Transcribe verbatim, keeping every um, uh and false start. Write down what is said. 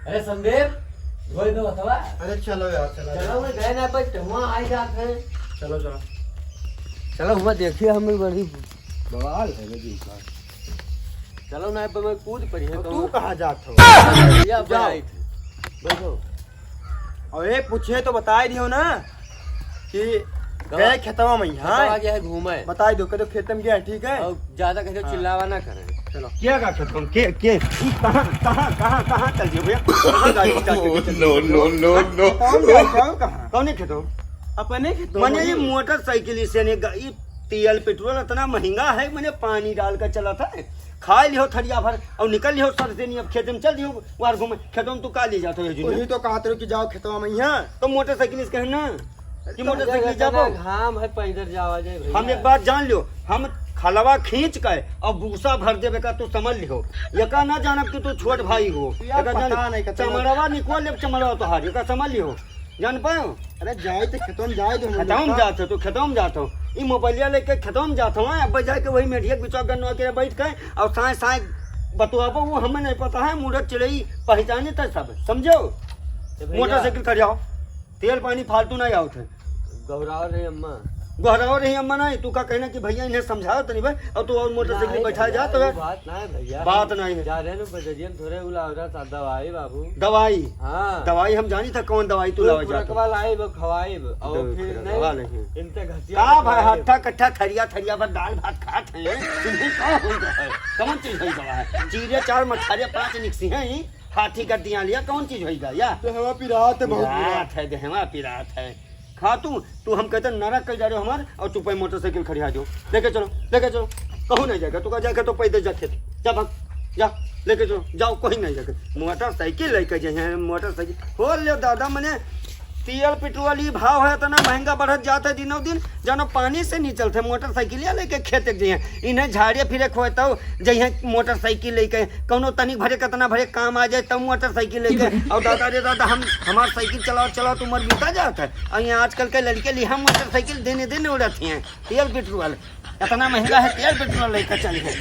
अरे संदीप, धोई दो हथवा। अरे चलो यार, चलो चलो, यार। मैं गए ना, पर हुआ आई जात है। चलो, चलो। चलो, हुआ देखिए, हम बड़ी बवाल है ना जी का। चलो ना, पर मैं कूद पड़ी है, और तो तू कहाँ जात हो? भैया, जाओ। भाई, बैठो। और ये पूछे तो बताई दियो ना कि कहाँ? गए खेतवा में, हाँ? खेतवा गया है घूमे। बताई दो, कह दो खेत में गया है, ठीक है? और ज्यादा कह दो, हाँ। चिल्लावा ना करें। चलो। क्या का खेत में? के, के? ई कहाँ, कहाँ, कहाँ, कहाँ चल दियो भैया? कहाँ गाड़ी start करके चल दियो? No, no, no, no। कौन जाए, कौन कहाँ? कौने खेतों? अपने खेतों मने में। ये मोटरसाइकिल इसे ने गा-, ये तेल पेट्रोल इतना महंगा है, मने पानी डाल कर चला था। खाए लिहो थरिया भर और निकल लिहो सर से नहीं, अब खेत में चल दियो, वार घूमे। खेतों में तू का ले जात हो, ये जुन्ना? वही तो कहत रहो कि जाओ खेतवा में यहाँ। तो मोटरसाइकिल इसके है ना, कि तो मोटरसाइकिल इतना जाबो? घाम है, पैदल जावा जाए भैया। हम एक बात जान लियो, हम खलवा खींच के और भूसा भर देबे का, तू समझ लिहो। एका ना जानब कि तू छोट भाई हो। यार, एका पता जान, नहीं, कहते चमड़वा निकल लेब, चमड़वा तोहार, एका समझ लिहो। जान पायो? अरे जाए तो खेतों में जाए दो, हम खेतों में लोग का। जात हो, तू खेतों में जात हो। ई मोबाइलिया लेके खेतों में जात हो, हाँ, अब जाके वही मेढ़िया के बिचवा गन्नवा के बैठ के और साए साए बतुआबो, वो हमें नहीं पता है, मुड़ा चिड़ई पहचाने तो सब, समझो? ए भैया। मोटरसाइकिल खड़ियाओ, तेल पानी फालतू नहीं आवत है। गहराओ रही अम्मा। गहराओ रही अम्मा नहीं, तू का कहना कि भैया इन्हें समझाओ तनी भाई, और तू और मोटरसाइकिल नहीं बैठा भैया, जात हो। वो बात नहीं भैया। बात नहीं है। जा रहे हैं ना बजरिया में थोड़े उलावरा सा दवाई बाबू। दवाई? हाँ। दवाई हम जानी था कौन दवाई तू तू लावे जात हो। खुरकवा लाइब, खवाइब, और दो फिर खुरकवा नहीं, नहीं। इनसे घसिया का भाई खवाइब। हट्ठा कट्ठा थरिया थरिया भर दाल भात खात हैं, इन्हें का हो गया है? कौन चीज हो गया है? चीरे चार मठारे पाँच निकसी हैं, हाथी का दिया लिया, कौन चीज होई गा या? देहवा पिरात है बहुत बुरा। पिरात है, देहवा पिरात है। खा तू, तू हम कहते नरक कर जा रहे हो हमार, और तू पे मोटरसाइकिल खड़िया जो। लेके चलो, लेके चलो। कहूँ नहीं जाएगा, तू का जाएगा तो पैदल जा खेत। जा भाग, जा, लेके चलो, जाओ, कोई नहीं जाएगा। मोटरसाइकिल लेके जाए हैं, मोटरसाइकिल। हो ले दादा, मने तेल पेट्रोल ई भाव है, इतना महंगा बढ़त जात है दिनों दिन, जानो पानी से नहीं चलते, मोटरसाइकिलिया लेके खेत के जाइए। इन्हें झाड़िया फिरे खोए तो जइहे मोटरसाइकिल लेके, कौनो तनिक भरे कितना भरे काम आ जाए तब मोटरसाइकिल लेके। और दादा रे दादा, हम, हमार साइकिल चलाओ चलाओ तो उम्र बीता जात है। और यहाँ आजकल के लड़के लिहा मोटरसाइकिल देने देने उड़त हैं, तेल पेट्रोल इतना महंगा है, तेल पेट्रोल लेकर चल गए।